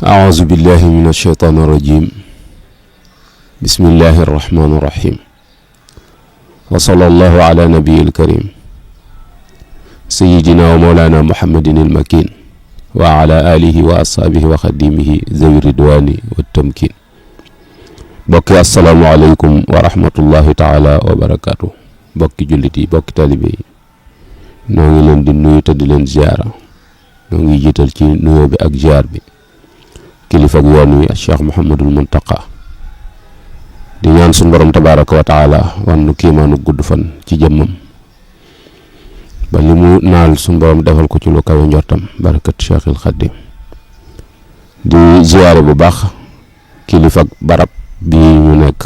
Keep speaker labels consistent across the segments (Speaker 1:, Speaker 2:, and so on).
Speaker 1: أعوذ بالله من الشيطان الرجيم بسم الله الرحمن الرحيم وصلى الله على نبي الكريم سيدنا ومولانا محمد المكين وعلى آله وأصحابه وخديمه ذوي الرضوان والتمكين. bokki asalaamaaleykum wa rahmatullahi taala wa barakaatu. bokki jullit yi bokki talibe yi noo ngi leen di nuyu te di leen ziara. noo ngi jiital ci nuyoo bi ak ziar bi kilifa ak yoon wi Cheikh Mouhamadul Muntaqa di ñaan suñu borom tabaraka wa taala wan nu kiimaanu gudd fan ci jëmmam ba li mu naal suñu borom defal ko ci lu kawe njortam barakat Cheikhil Xaddim. di ziare bu baax kilifa ak barab bi ñu nekk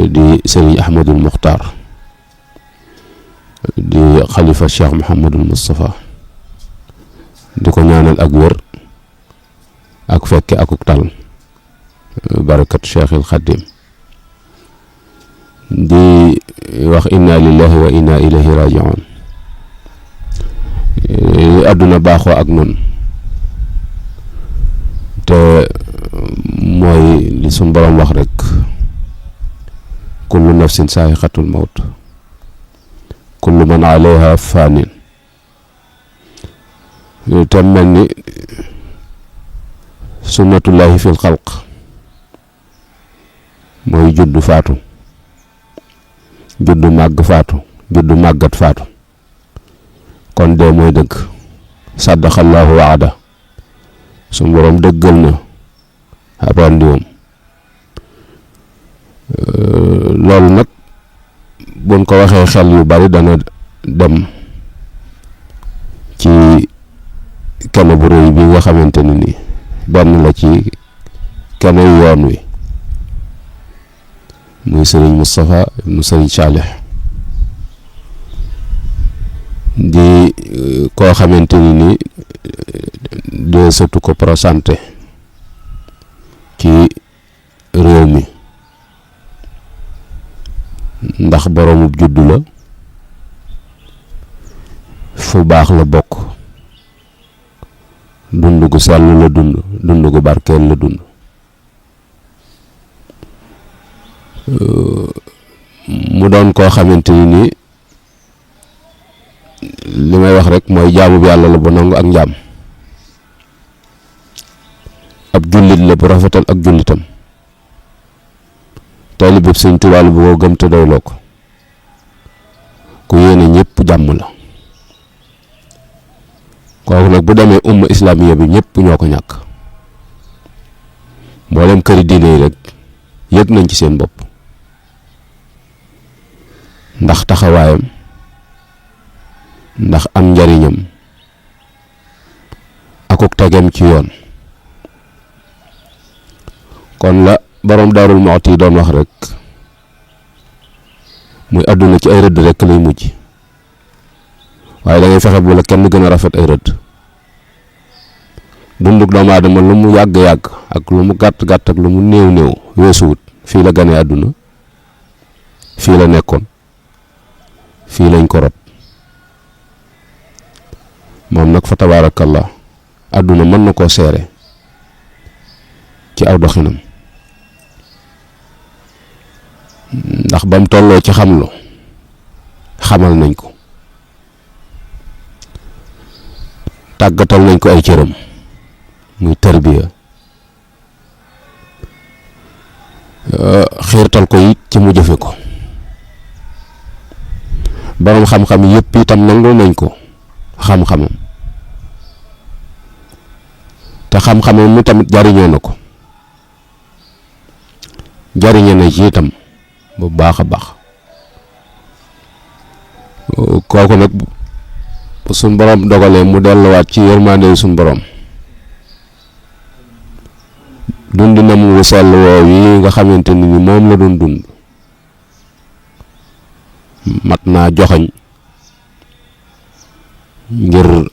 Speaker 1: di Serigne Ahmadul Muxtaar di xalifa Cheikh Mouhamadul Moustapha di ko ñaanal ak wér ak fekke akuk tal barakat Cheikhil Xaddim. di wax inna lillahi wa inna ilayhi raji'un. àdduna baaxoo ak nun te mooy li suñ borom wax rek kullu nafsin saa'iqatul mawt kullu man alayha faanin. te mel ni sunnatullahi fil xalq mooy juddu faatu, juddu màgg faatu, juddu màggat faatu. kon dee mooy dëgg. sadaqallahu waada. suñ borom dëggal na ab rendiwam. loolu nag buñ ko waxee xel yu bari dana dem ci kene bu rëy bi nga xamante ni nii benn la ci kene yoon wi muy sëriñ Moustapha ibnu sëriñ Saalih di koo xamante ni nii de sëtu ko présenté ci réew mi ndax boroomub juddu la, fu baax la bokk, dund gu sell la dund gu barkeel la dund. mu doon koo xamante ni nii li may wax rek mooy jaamu bi yàlla la bu nangu ak njaam. ab jullit la bu rafetal ak jullitam. taalibe Sëñ Tuubaa la bu ko gëm te doyloo ko. ku yéene ñëpp jàmm la. kooku nag bu demee umma islamiya bi ñëpp ñoo ko ñàkk. mboolem këri diine yi rek yëg nañ ci seen bopp. ndax taxawaayam, ndax am njariñam akuk tegem ci yoon. kon la borom Daarul Muxti doon wax rek muy àdduna ci ay rëdd rek lay mujj, waaye da ngay fexe bu la kenn gën a rafet ay rëdd. dunduk doomu aadama lu mu yàgg-yàgg ak lu mu gàtt-gàtt ak lu mu néew-néew weesuwut fii la gane àdduna, fii la nekkoon, fii lañ ko rob. moom nag fa tabaarakallah àdduna mën na koo seere ci aw doxinam, ndax bam tolloo ci xamlu xamal nañ ko, tàggatal nañ ko ay cëram muy tarbiya, xiirtal ko it ci mu jëfe ko. borom xam-xam yëpp itam nangul nañ ko xam-xamam, te xam-xamam mi tamit jariñoo na ko, jariñe na ci itam bu baax a baax. kooku nag suñ borom dogalee mu delluwaat ci yërmande suñ borom, dundi na mu sell woow yi nga xamante ni moom la doon dund mat naa joxañ ngir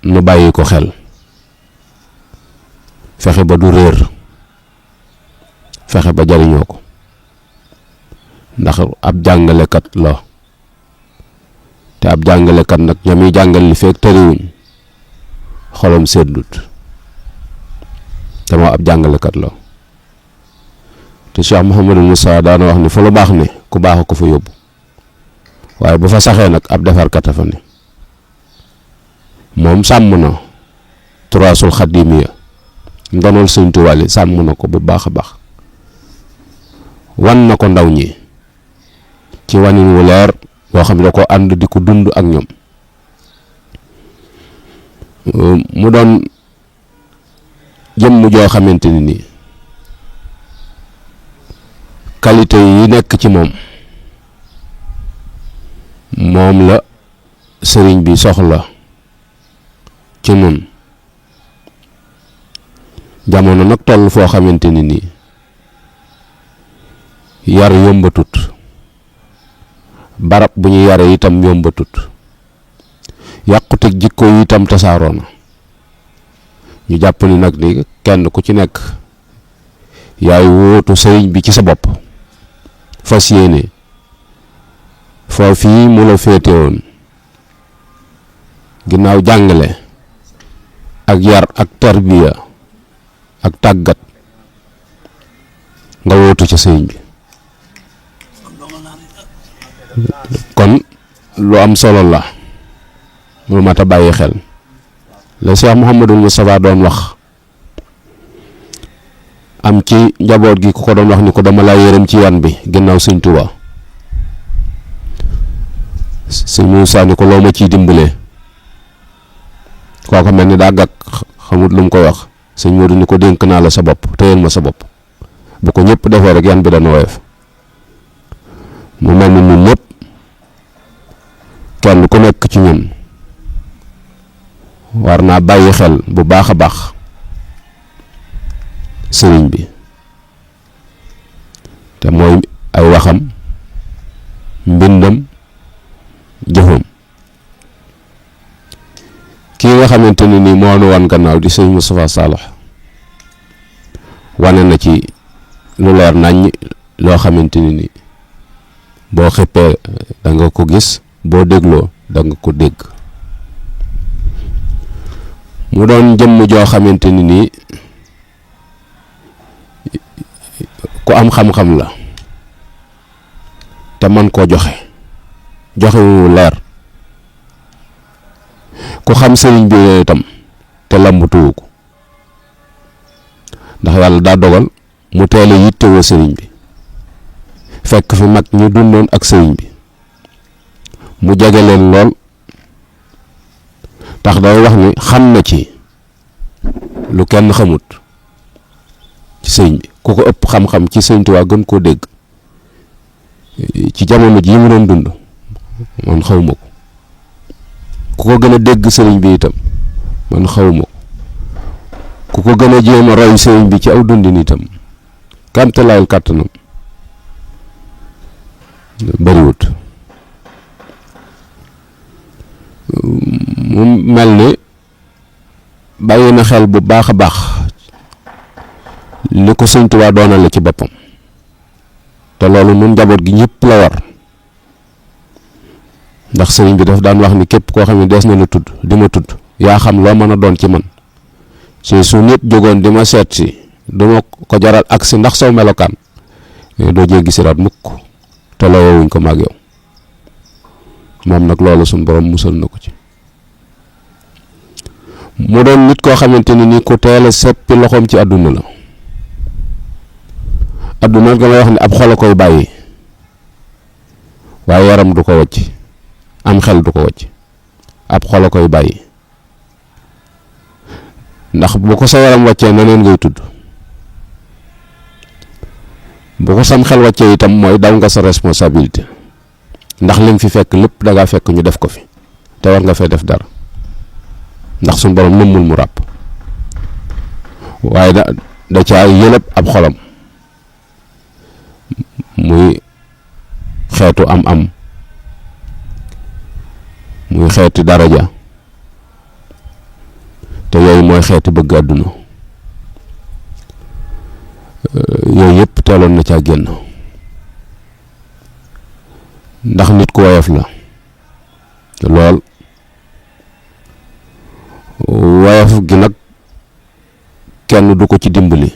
Speaker 1: nu bàyyi ko xel, fexe ba du réer, fexe ba jariñoo ko. ndax ab jàngalekat la te ab jàngalekat nag ña muy jàngal li fekk tëriwuñ xolam seddut te moo ab jàngalekat la te Cheikh Mouhamadou Moussa daana wax ni fa lu baax ne ku baax ko fa yóbbu waaye bu fa saxee nag ab defarkat a fa ne moom sàmm na turaasul xadimiya ndonol Sëñ Tuubaa li sàmm na ko bu baax a baax wan na ko ndaw ñi ci wanin wu leer boo xam ne da ko ànd di ko dund ak ñoom mu doon jëmm joo xamante ni nii qualité yi nekk ci moom la sëriñ bi soxla ci nun jamono nag toll foo xamante ni nii yar yombatut barab bu ñu yare itam yombatut yàquteg jikko yi itam tasaaroo na ñu jàpp ni nag ni kenn ku ci nekk yaay wóotu sëriñ bi ci sa bopp fas yéene foofii mu la féete woon ginnaaw jàngale ak yar ak tarbiya ak tàggat nga wóotu ca sëriñ bi kon lu am solo la lu mat a bàyyi xel la Cheikh Mouhamadou Moustapha doon wax am ci njaboot gi ku ko doon wax ni ko dama laa yërëm ci yan bi ginnaaw Sëñ Tuubaa Sëñ Muusaa ni ko loo ma ciy dimbalee kooku mel ni daa gàkk xamut lu mu koy wax Sëñ Moodu ni ko dénk naa la sa bopp téyel ma sa bopp bu ko ñëpp defee rek yan bi dana woyof mu mel ni ñun ñëpp kenn ku nekk ci ñun war naa bàyyi xel bu baax a baax sëriñ bi te mooy ay waxam mbindam jëfam kii nga xamante ne nii moo nu wan gannaaw di sëñ Moustapha Saloh wane na ci lu leer nañ loo xamante ne nii boo xëppee da nga ko gis boo dégloo da nga ko dégg mu doon jëmm joo xamante ni nii ku am xam-xam la te man koo joxe wu leer ku xam sëriñ bi itam te lambatuwu ko ndax yàlla daa dogal mu teel a yittewoo sëriñ bi fekk fi mag ñu dundoon ak sëriñ bi mu jege leen lool tax day wax ni xam na ci lu kenn xamut ci sëriñ bi ku ko ëpp xam-xam ci Sëriñ Tuubaa gën koo dégg ci jamono ji mu doon dund man xawma ko ku ko gën a dégg sëriñ bi itam man xawma ko ku ko gën a jéem a roy sëriñ bi ci aw dundin itam kamtalaayal kàttanam bariwut mu mel ni bàyyi na xel bu baax a baax li ko Sëñ Tuubaa doonale ci boppam te loolu nun njaboot gi ñëpp la war ndax sëriñ bi daf daan wax ni képp koo xam ne dees na la tudd di ma tudd yaa xam loo mën a doon ci man si su nit jógoon di ma seet si du ma ko jaral agsi ndax saw melokaan doo jéggi siraat mukk te loowuñ ko maag yow moom nag loolu suñ borom musal na ko ci mu doon nit koo xamante ni ku teel a seppi loxoom ci àdduna la àdduna nga may wax ni ab xol a koy bàyyi waaye yaram du ko wàcc am xel du ko wàcc ab xol a koy bàyyi ndax bu ko sa yaram wàccee neneen ngay tudd bu ko sam xel wàccee itam mooy daw nga sa responsabilité ndax li nga fi fekk lépp da ngaa fekk ñu def ko fi te war nga fee def dara ndax suñ borom nëmmul mu ràpp waaye da caa yëlëb ab xolam muy xeetu am muy xeeti daraja te yooyu mooy xeeti bëgg àdduna yooyu yëpp teeloon na caa génn. ndax nit ku woyof la lool. woyof gi nag kenn du ko ci dimbali,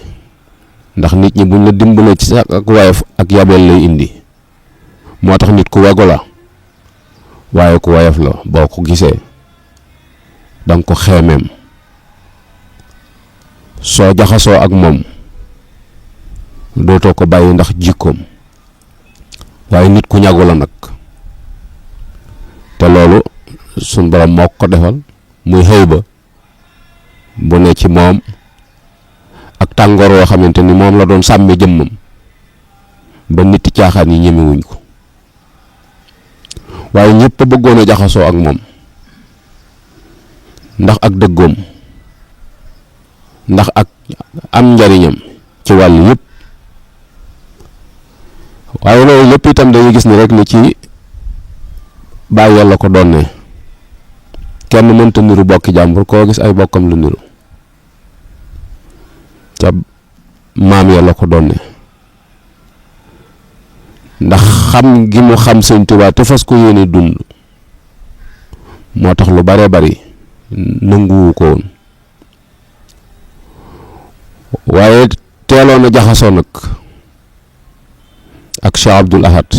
Speaker 1: ndax nit ñi buñ la dimbalee ci sax ak woyof ak yabeel lay indi. moo tax nit ku wego la waaye ku woyof la, boo ko gisee danga ko xeemeem. soo jaxasoo ak moom dootoo ko bàyyi ndax jikkoom. waaye nit ku ñagu la nag, te loolu suñ borom moo ko defal muy xëy ba bu ne ci moom ak tàngoor woo xamante ni moom la doon sàmme jëmmam ba nit caaxaan yi ñemewuñ ko. waaye ñëpp a bëggoon a jaxasoo ak moom ndax ak dëggoom, ndax ak am njariñam ci wàll yëpp. waaye loolu lépp itam dañuy gis ni rek ni ci bàyyi yàlla ko doon ne kenn mënta niru bokki jàmbur, koo gis ay bokkam lu niru ca maam yàlla ko doon ne. ndax xam gi mu xam Sëñ Tuubaa te fas ko yéene dund moo tax lu bare bari nanguwu ko woon. waaye teeloon a jaxasoo nag ak Cheikh Abdoul Ahad.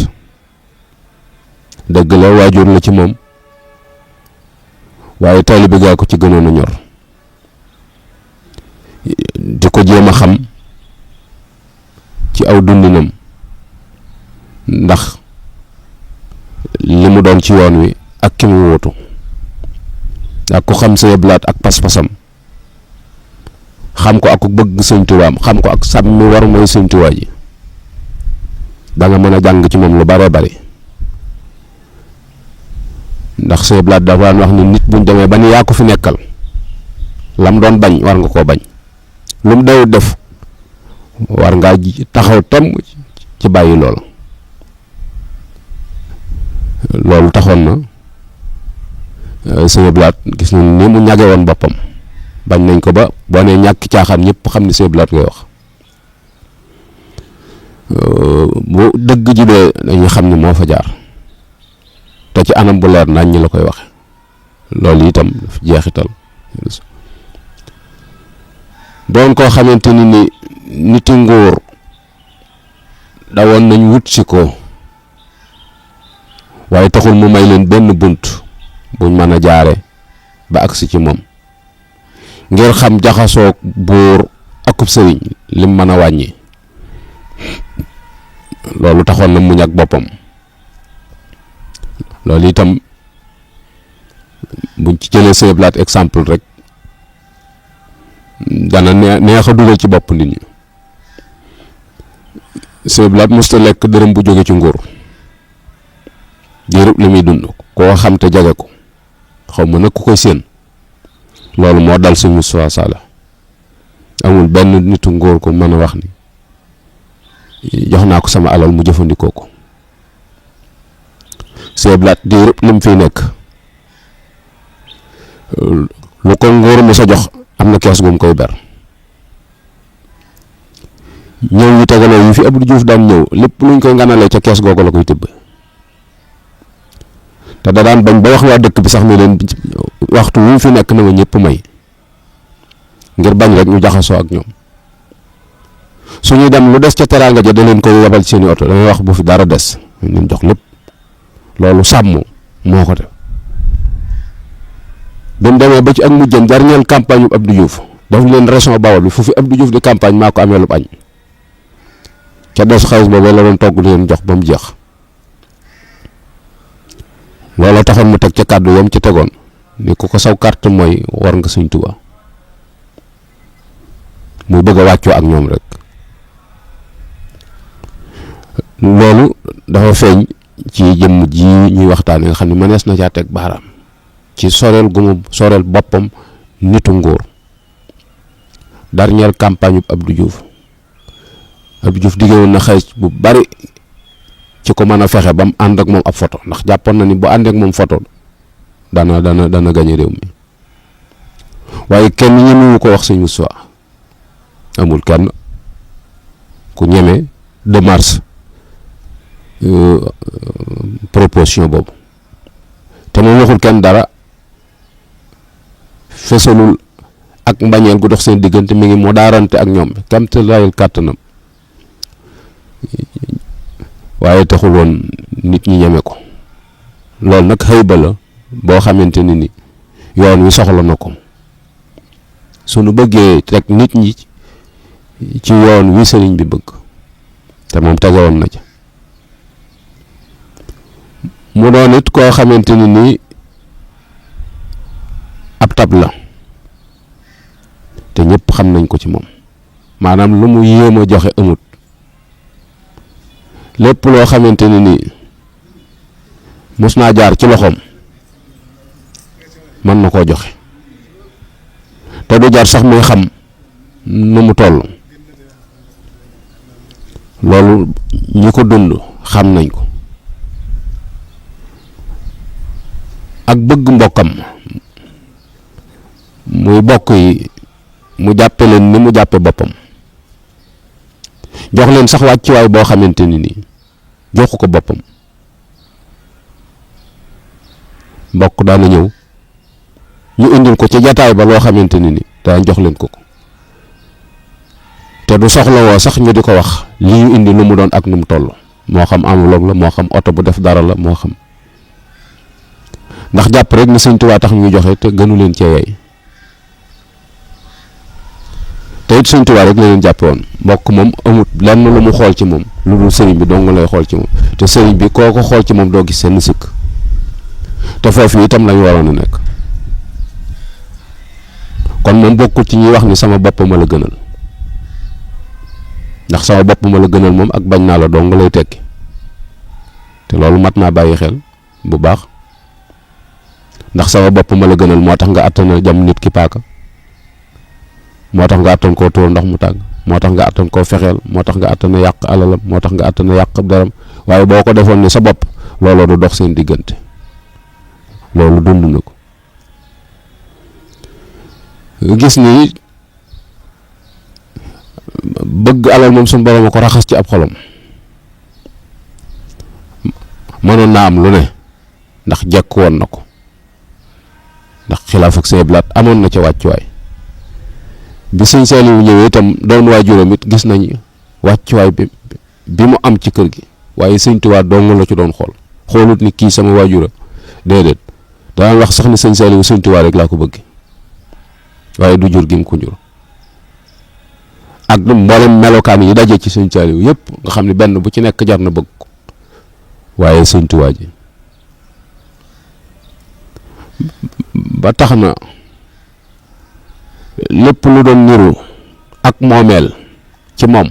Speaker 1: dëgg la waajur la ci moom, waaye taalibe gaa ko ci gënoon a ñor. di ko jéem a xam ci aw dundinam, ndax li mu doon ci yoon wi ak ki mu wóotu. ak ku xam Sëñ Abdou Lahad ak pas-pasam, xam ko ak ku bëgg Sëñ Tuubaa, xam ko ak sàmmi war mooy Sëñ Tuubaa ji, da nga mën a jàng ci moom lu bare bari. ndax Sëñ Abdou Lahad dafa daan wax ni nit buñ demee ba ni yaa ko fi nekkal, lam doon bañ war nga koo bañ, lu mu dawut def war ngaa taxaw temm ci bàyyi lool. loolu taxoon na Sëñ Abdou Lahad gis nañ ni mu ñage woon boppam, bañ nañ ko ba boo nee ñàkk caaxaan ñëpp xam ni Sëñ Abdou Lahad ngay wax. bu dëgg jibee dañuy xam ni moo fa jaar, te ci anam bu leer nañ ñi la koy waxe. loolu itam daf jeexital. doon koo xamante ni niti nguur dawoon nañ wut si ko, waaye taxul mu may leen benn bunt buñ mën a jaare ba agsi ci moom, ngir xam jaxasoo buur akub sëriñ lim mën a wàññi. loolu taxoon na muñ ak boppam. loolu itam buñ ci jëlee Sëñ Abdou Lahad exemple rek dana neex a dugal ci bopp nit ñi. Sëñ Abdou Lahad musta lekk dërëm bu jóge ci nguur diirub li muy dund, koo xam te jage ko, xaw ma nag ku koy séen. loolu moo dal Sëñ Moustapha Sall. amul benn nitu nguur ko mën a wax ni jox naa ko sama alal mu jëfandikoo ko. Sëñ Abdou Lahad diirub li mu fiy nekk, lu ko nguur mu sa jox am na kees gu mu koy ber. ñëw yi tegaloo yi fi Abdou Diouf daan ñëw lépp luñ koy nganalee ca kees googu la koy tibb. te da daan bañ ba wax waa dëkk bi sax ne leen waxtu wu fi nekk na ma ñëpp may, ngir bañ rek ñu jaxasoo ak ñoom. suñuy dem lu des ca teraanga ja da leen koy yabal seeni oto, damay wax bu fi dara des ñu jox lépp. loolu sàmm moo ko def. bi mu demee ba ci ak mujjam dernière campagne bu Abdou Diouf daf leen région Bawol bi fu fi Abdou Diouf di campagne maa ko amee lu añ ca des xaalis boobu la doon togg leen jox ba mu jeex. looloo taxoon mu teg ca kàddu yam ci tegoon ni ku ko saw carte mooy war nga Sëñ Tuubaa. muy bëgg a wàccoo ak ñoom rek. loolu dafa feeñ ci jëmm ji ñuy waxtaane nga xam ne mënees na caa teg baaraam ci soreel gu mu soreel boppam nitu nguur. dernière campagne bu Abdou Diouf diggé woon na xaalis bu bari ci ko mën a fexe ba mu ànd ak moom ab photo, ndax jàppoon na ni bu àndee ak moom photo dana gañe réew mi. waaye kenn ñemewu ko wax Sëñ Moustapha, amul kenn ku ñeme démarche proposition boobu. te moom waxul kenn dara, fesalul ak mbañeel gu dox seen diggante, mi ngi moo daarante ak ñoom kam te layul kàttanam, waaye taxul woon nit ñi ñeme ko. loolu nag xëyba la boo xamante ni yoon wi soxla na ko. sunu bëggee rek nit ñi ci yoon wi sëriñ bi bëgg, te moom tegewoon na ca, mu doon it koo xamante ni ab tab la, te ñëpp xam nañ ko ci moom. maanaam lu mu yéem a joxe amut. lépp loo xamante ni mos naa jaar ci loxoom mën na koo joxe, te du jaar sax muy xam nu mu toll. loolu ñi ko dund xam nañ ko. ak bëgg mbokkam, muy bokk yi mu jàppe leen ni mu jàppe boppam, jox leen sax wàccuwaay boo xamante ni joxu ko boppam. mbokk daana ñëw ñu indil ko ci jataay ba loo xamante ni daan jox leen ko te du soxlawoo sax ñu di ko wax li ñu indi lu mu doon ak nu mu toll, moo xam enveloppe la, moo xam oto bu def dara la, moo xam, ndax jàpp rek ni Sëñ Tuubaa tax ñu joxe te gënu leen cee yey. te it Sëñ Tuubaa rek la leen jàppe woon. mbokk moom amut lenn lu mu xool ci moom lu dul sëriñ bi dong lay xool ci moom, te sëriñ bi koo ko xool ci moom doo gis seen sikk. te foofu itam lañu waroon a nekk. kon moom bokkul ci ñuy wax ni sama bopp ma la gënal, ndax sama bopp ma la gënal moom ak bañ naa la dong lay tekki, te loolu mat naa bàyyi xel bu baax. ndax sama bopp ma la gënal moo tax nga àttana jam nit ki paaka, moo tax nga àttan koo tuur ndox mu tàng, moo tax nga àttan koo fexeel, moo tax nga àttana yàq alalam, moo tax nga àttana yàq daram. waaye boo ko defoon ni sa bopp, looloo du dox seen diggante. loolu dund na ko. gis ni bëgg alal moom suñu borom a ko raxas ci ab xolam. mënoon naa am lu ne ndax jekk woon na ko, ndax xilaaf ak Sëñ Blaat amoon na ca wàccuwaay. bi Sëñ Saaliwu ñëwee itam doon waajuram it gis nañ wàccuwaay bi mu am ci kër gi, waaye Sëñ Tuubaa dong la ci doon xoolut ni kii sama waajura, déedéet. daan wax sax ni Sëñ Saaliwu Sëñ Tuubaa rek laa ko bëgg, waaye du jur gi mu ko jur. ak mboolem melokaan yi daje ci Sëñ Saaliwu yëpp nga xam ne benn bu ci nekk jar na bëgg ko, waaye Sëñ Tuubaa ji ba tax na lépp lu doon niru ak moomeel ci moom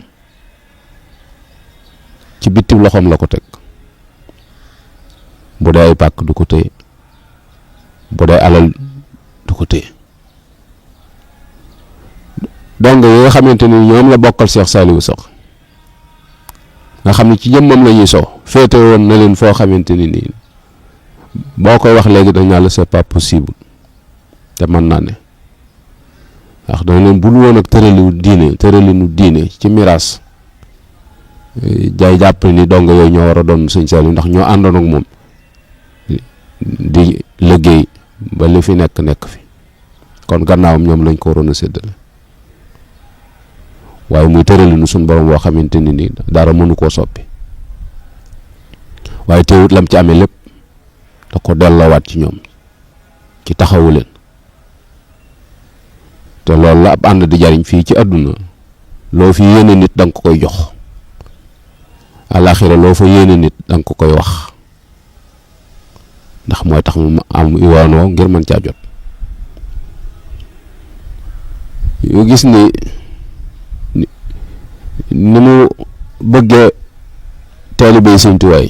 Speaker 1: ci bitti loxoom la ko teg. bu dee ay pàkk du ko téye, bu dee alal du ko téye. donc yi nga xamante ni ñoom la bokkal Cheikh Saliou sax nga xam ne ci jëmmam la ñuy féete woon na leen foo xamante ni nii boo koy wax léegi dañ naa la c'est pas possible, te mën naa ne ndax dañ leen bul woon ak tëralinu diine ci miraas jaay jàpp ni dong yooyu ñoo war a doon Sëñ Saliou, ndax ñoo àndoon ak moom di liggéey ba li fi nekk fi, kon gannaawam ñoom lañ ko waroon a séddale. waaye muy tëralinu suñ borom boo xamante ni nii dara mënu koo soppi, waaye teewut lam ci amee lépp da ko delloowaat ci ñoom ci taxawu leen. te loolu la ab ànd di jariñ fii ci àdduna, loo fi yéene nit da nga ko koy jox, àllaaxira loo fa yéene nit da nga ko koy wax, ndax mooy tax mu am yoonoo ngir mën caa jot. yu gis ni mu bëggee taalibe Sëñ Tuubaa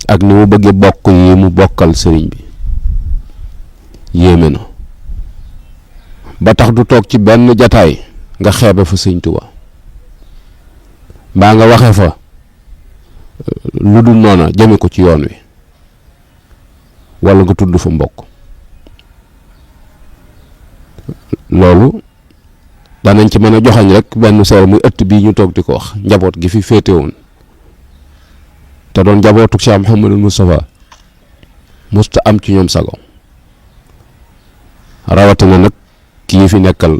Speaker 1: ak ni mu bëggee bokk yi mu bokkal sëriñ bi yéeme na ba tax du toog ci benn jataay nga xeebe fa Sëñ Tuubaa mbaa nga waxe fa lu dul noona jëme ko ci yoon wi walla nga tudd fa mbokk. loolu danañ ci mën a joxañ rek benn seer muy ëtt bii ñu toog di ko wax, njaboot gi fi féete woon te doon njabootu Cheikh Mouhamadul Moustapha musta am ci ñoom sago rawatina nag kii fi nekkal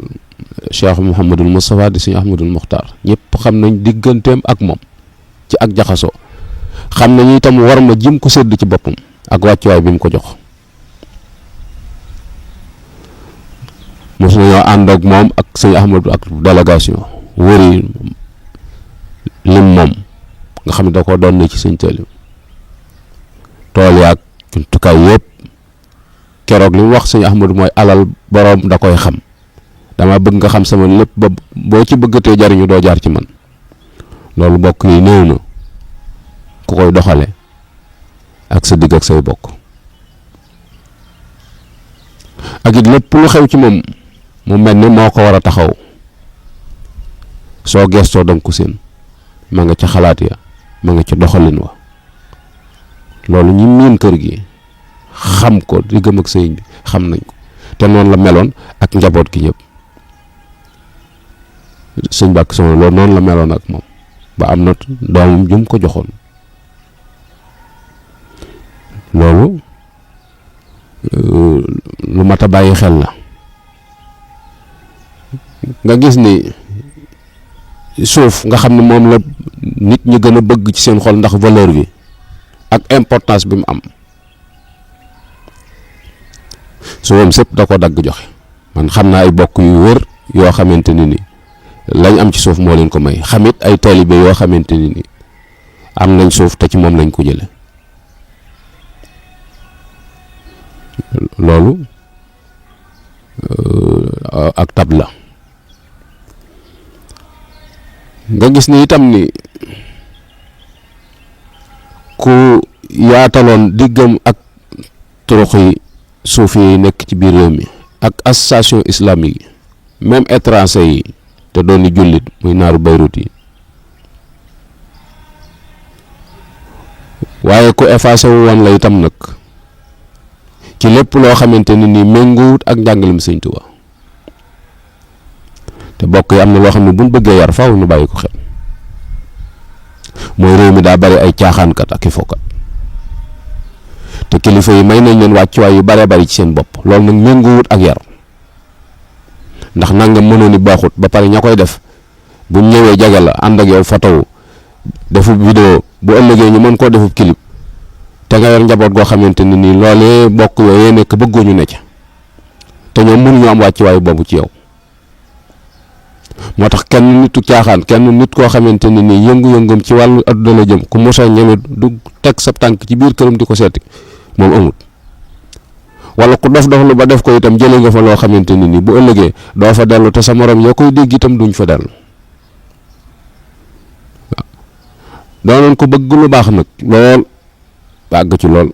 Speaker 1: Cheikh Mouhamadul Moustapha di Sëñ Ahmadul Muxtaar ñëpp xam nañ digganteem ak moom ci ak jaxasoo xam nañu itam war ma jim ko sédd ci boppam ak wàccuwaay bi mu ko jox mos nañoo ànd ak moom ak Sëñ Ahmadu ak délégation wëri lim moom nga xam ne da ko doon na ci sëñ Taliou tool yaag jumtukaay yëpp keroog li mu wax Sëñ Ahmadu mooy alal boroom da koy xam dama bëgg nga xam sama lépp ba boo ci bëggatee jariñu doo jaar ci man loolu bokk yi néew na ku koy doxale ak sa digg ak say bokk ak it lépp lu xew ci moom mu mel ni moo ko war a taxaw soo gestoo danga ko seen ma nga ca xalaat ya ma nga ca doxalin wa loolu ñi miin kër gi xam ko diggam ak sëñ bi xam nañ ko te noonu la meloon ak njaboot gi ñëpp sëñ Mbàkke Soxna loolu noonu la meloon ak moom ba am na doomam jum ko joxoon loolu lu mat a bàyyi xel la nga gis ni suuf nga xam ne moom la nit ñi gën a bëgg ci seen xol ndax valeur bi ak importance bi mu am suufam sëpp da ko dagg joxe man xam naa ay bokk yu wër yoo xamante ni lañ am ci suuf moo leen ko may xamit ay taalibe yoo xamante ni am nañ suuf te ci moom lañ ko jële loolu ak tab la nga gis ni itam ni ku yaataloon diggam ak turux yi suuf yi nekk ci biir réew mi ak association islamique yi même étranger yi te doon ni jullit muy naaru Beyrut yi waaye ku effacé wu woon la itam nag ci lépp loo xamante ni nii méngoowut ak njàngalem Sëñ Tuubaa te bokk yi am na loo xam ne buñ bëggee yar faaw nu bàyyi ko xel mooy réew mi daa bari ay caaxaankat ak i fookat te kilifa yi may nañ leen wàccuwaay yu bare bari ci seen bopp loolu nag méngoowut ak yar ndax nangam mënoon ni baaxut ba pare ña koy def bu ñëwee jage la ànd ak yow photo defu vidéo bu ëllëgee ñu mën koo defub clip te nga yor njaboot goo xamante ni nii loolee bokk yooyee nekk bëggooñu ne ca te ñoom mënuñu am wàccuwaay boobu ci yow moo tax kenn nitu caaxaan kenn nit koo xamante ni nii yëngu-yëngum ci wàllu adduna la jëm ku mosa ñeme du teg sa tànk ci biir këram di ko seeti moom amut wala ku dof lu ba def ko itam jëlee nga fa loo xamante ni nii bu ëllëgee doo fa dellu te sa morom yoo koy dégg itam duñ fa dellu waaw doonoon ko bëgg lu baax nag lool bàgg ci lool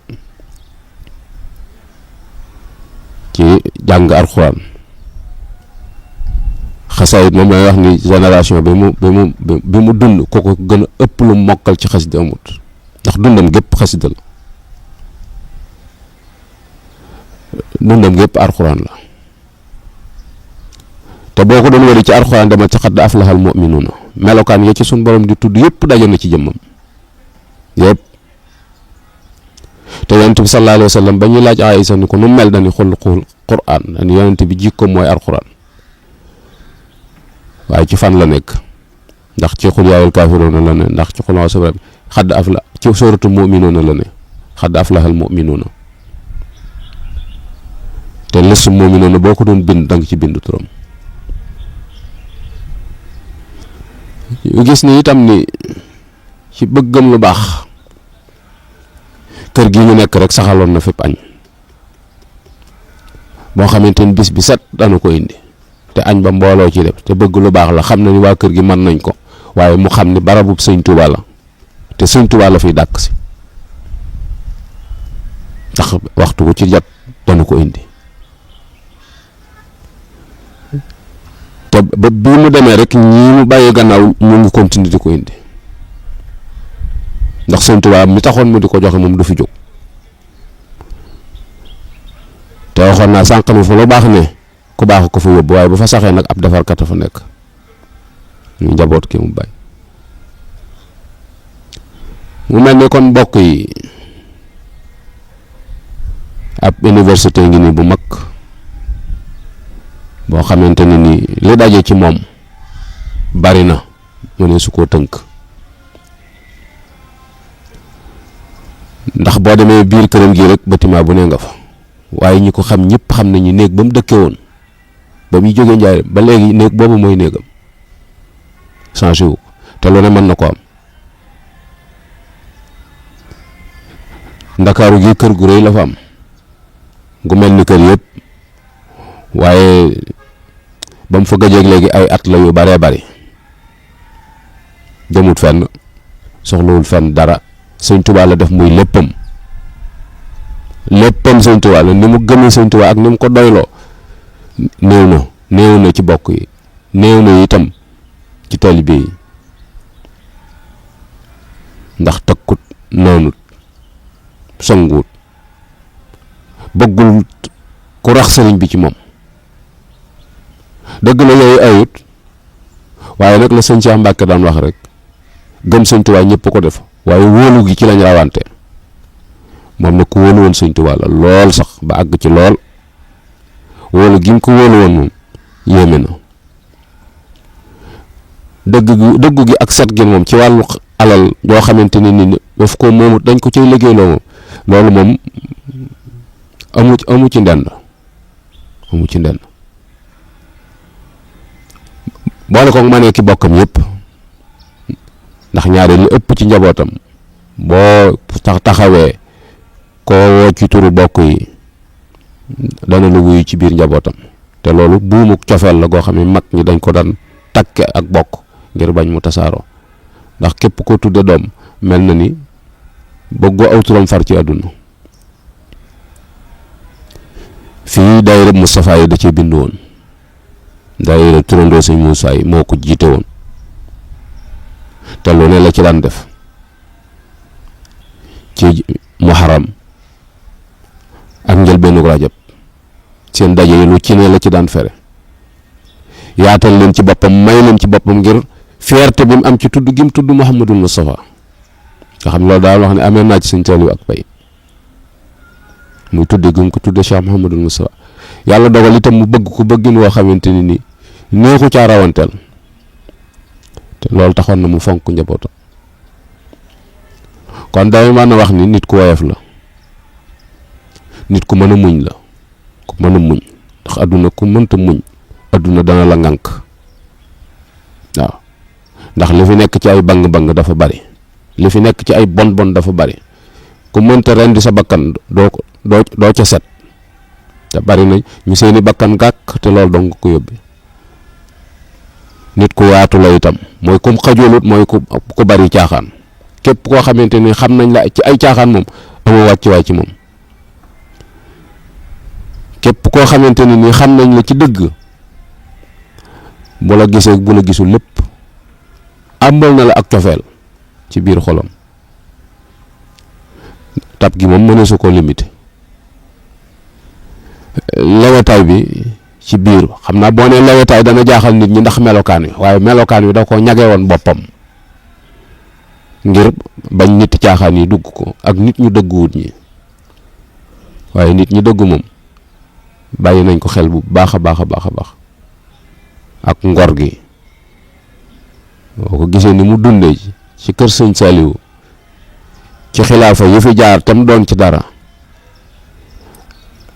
Speaker 1: ci jàng alxuraan xasaayit moom lay wax ni génération bi mu dund ko ko gën a ëpp lu mokkal ci xasida amut ndax dundam gépp xasida la dundam gépp alxuraan la te boo ko doon wari ci alxuraan dama ci xadd aflahal mu'minuuna melokaan ya ci sun borom di tudd yëpp daje na ci jëmmam yëpp te yonent bi sallallahu alayhi wa sallam ba ñuy laaj Aysa ni ko nu mel dañuy xulqul quraan dañuy yonent bi jikko mooy alxuraan waaye ci fan la nekk ndax ci xul yaayul kaafiruuna la ne ndax ci xul sabra xadd afla ci suratul mu'minuuna la ne xadd aflahal mu'minuuna te lësu mu'minuuna boo ko doon bind danga ci bind turam yu gis ni itam ni ci bëggam lu baax kër gi ñu nekk rek saxaloon na fépp añ boo xamante ni bis bi set dana ko indi te añ ba mbooloo ci def te bëgg lu baax la xam na ni waa kër gi mën nañ ko waaye mu xam ni barabub Sëñ Tuubaa la te Sëñ Tuubaa la fiy dàkk si ndax waxtu wu ci jot dana ko indi te ba bii mu demee rek ñii mu bàyyi gannaaw ñu ngi continuer di ko indi ndax Sëñ Tuubaa mi taxoon mu di ko joxe moom du fi jóg te waxoon naa sànq mi fu lu baax ne ku baax ko fa yóbbu waaye bu fa saxee nag ab defarkat a fa nekk ñu njaboot ki mu bàyyi mu mel ni kon mbokk yi ab université ngi ni bu mag boo xamante ne ni li daje ci moom bari na mu ne su koo tënk ndax boo demee biir këram gi rek bâtiment bu ne nga fa waaye ñi ko xam ñëpp xam nañu néeg ba mu dëkke woon ba muy jógee Njaay ba léegi néeg boobu mooy néegam changé wu te lu ne mën na ko am Ndakaaru gi kër gu rëy la fa am gu mel ni kër yëpp waaye ba mu fa gëjeeg léegi ay at la yu baree bari demut fenn soxlawul fenn dara Sëñ Tuubaa la def muy léppam Sëñ Tuubaa la ni mu gëmee Sëñ Tuubaa ak ni mu ko doyloo néew na ci bokk yi néew na itam ci taalibe yi ndax tëkkut noonut songuut bëggul ku rax sëriñ bi ci moom dëgg la yooyu ayut waaye nag la sëñ Cheikh Mbacke daan wax rek gëm Sëñ Tuubaa ñëpp ko def waaye wóolu gi ci lañ rawante moom nag ku wóolu woon Sëñ Tuubaa la lool sax ba àgg ci lool wóolu gi mu ko wóolu woon moom yéeme na dëggu gi ak set gi moom ci wàllu alal yoo xamante ne ni daf ko moomut dañ ko cay liggéeyloo moom loolu moom amu ci ndend boole ko ma ne ki bokkam yëpp ndax ñaare li ëpp ci njabootam boo taxawee koo woo ci turu bokk yi dana lu wuyu ci biir njabootam te loolu buumuk cofeel la goo xam ne mag ñi dañ ko daan takke ak bokk ngir bañ mu tasaaroo ndax képp ko tudde doom mel na ni bëggoo aw turam far ci àdduna fii daayira Moustapha yi da cee bind woon daayira turandoo Sëñ Muusaa yi moo ko jiite woon te lu ne la ci daan def ci muharram ak njëlbeenu Rajab seen daje yi lu ci ne la ci daan fere yaatal leen ci boppam may leen ci boppam ngir fierté bi mu am ci tudd gi mu tudd Muhammadul Moustapha nga xam loolu daal wax ne amee naa ci Sëñ Saaliw ak pay muy tudde gi mu ko tudde Cheikh Muhammadul Moustapha yàlla dogal itam mu bëgg ko bëggin woo xamante ni nii neexu caa rawanteel te loolu taxoon na mu fonk njabootam kon day mën a wax ni nit ku woyof la nit ku mën a muñ la ku mën a muñ ndax àdduna ku mënta muñ àdduna dana la ngànk waaw ndax li fi nekk ci ay bang-bang dafa bari li fi nekk ci ay bon dafa bari ku mënta rendi sa bakkan doo ca set te bari na ñu seeni bakkan gàkk te loolu dong ko yóbbi nit ku yaatu la itam mooy kum xajolut mooy ku bari caaxaan képp koo xamante ni xam nañ la ci ay caaxaan moom amoo wàccuwaay ci moom képp koo xamante ne ni xam nañ la ci dëgg bu la gisee bu la gisul lépp àmbal na la ak cofeel ci biir xolam tab gi moom mëne su ko limité lewetaay bi ci biir xam naa boo nee lewetaay dana jaaxal nit ñi ndax melokaan wi waaye melokaan wi da ko ñage woon boppam ngir bañ nit caaxaan yi dugg ko ak nit ñu dëgguwut ñi waaye nit ñi dëggu moom bàyyi nañ ko xel bu baax a baax ak ngor gi boo ko gisee ni mu dundee ci kër Sëñ Saaliw ci xilaafa yi fi jaar tam doon ci dara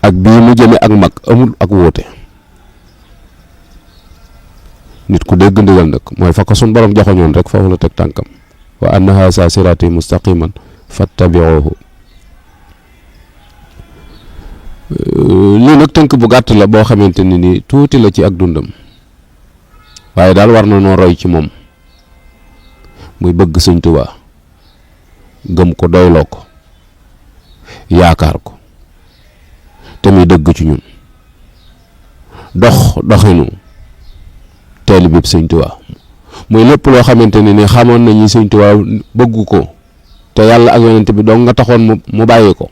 Speaker 1: ak bii mu jëme ak mag amul ak wóote nit ku dégg ndigal nag mooy fa ko sun borom joxoñoon rek foofu la teg tànkam wa anna haza sirati mustaqiman fattabi'uhu lii nag tënk bu gàtt la boo xamante ni nii tuuti la ci ak dundam waaye daal war na noo roy ci moom muy bëgg Sëñ Tuubaa gëm ko doyloo ko yaakaar ko te muy dëgg ci ñun doxinu taalibe bi Sëñ Tuubaa muy lépp loo xamante ne ni xamoon nañu Sëñ Tuubaa bëggu ko te yàlla ak yonent bi dong nga taxoon mu bàyyi ko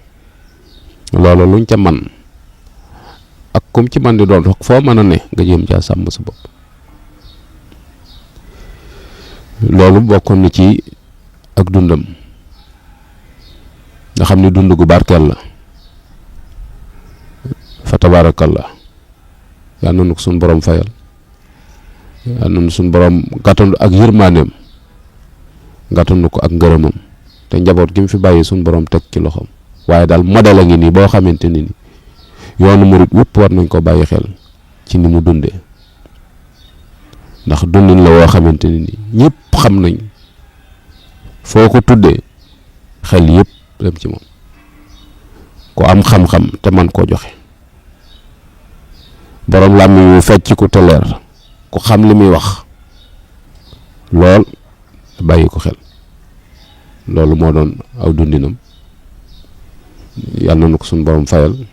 Speaker 1: loolu luñ ca man ak kum ci man di doon foo mën a ne nga jéem caa sàmm sa bopp loolu bokkoon na ci ak dundam nga xam ni dund gu barkeel la tabaarakallah yal na nu ko suñ borom fayal yal na nu suñ borom gàttandu ak yërmandeem gàttandu ko ak ngërëmam te njaboot gi mu fi bàyyi suñ borom teg ci loxoom waaye daal modèle a ngi nii boo xamante ni yoonu murit wépp war nañ ko bàyyi xel ci ni mu dundee ndax dundin la woo xamante ni ñëpp xam nañ foo ko tuddee xel yëpp dem ci moom ku am xam-xam te man koo joxe boroom làmmiñ wu fecc ku te leer ku xam li muy wax lool bàyyi ko xel loolu moo doon aw dundinam yàlla na ko suñu borom fayal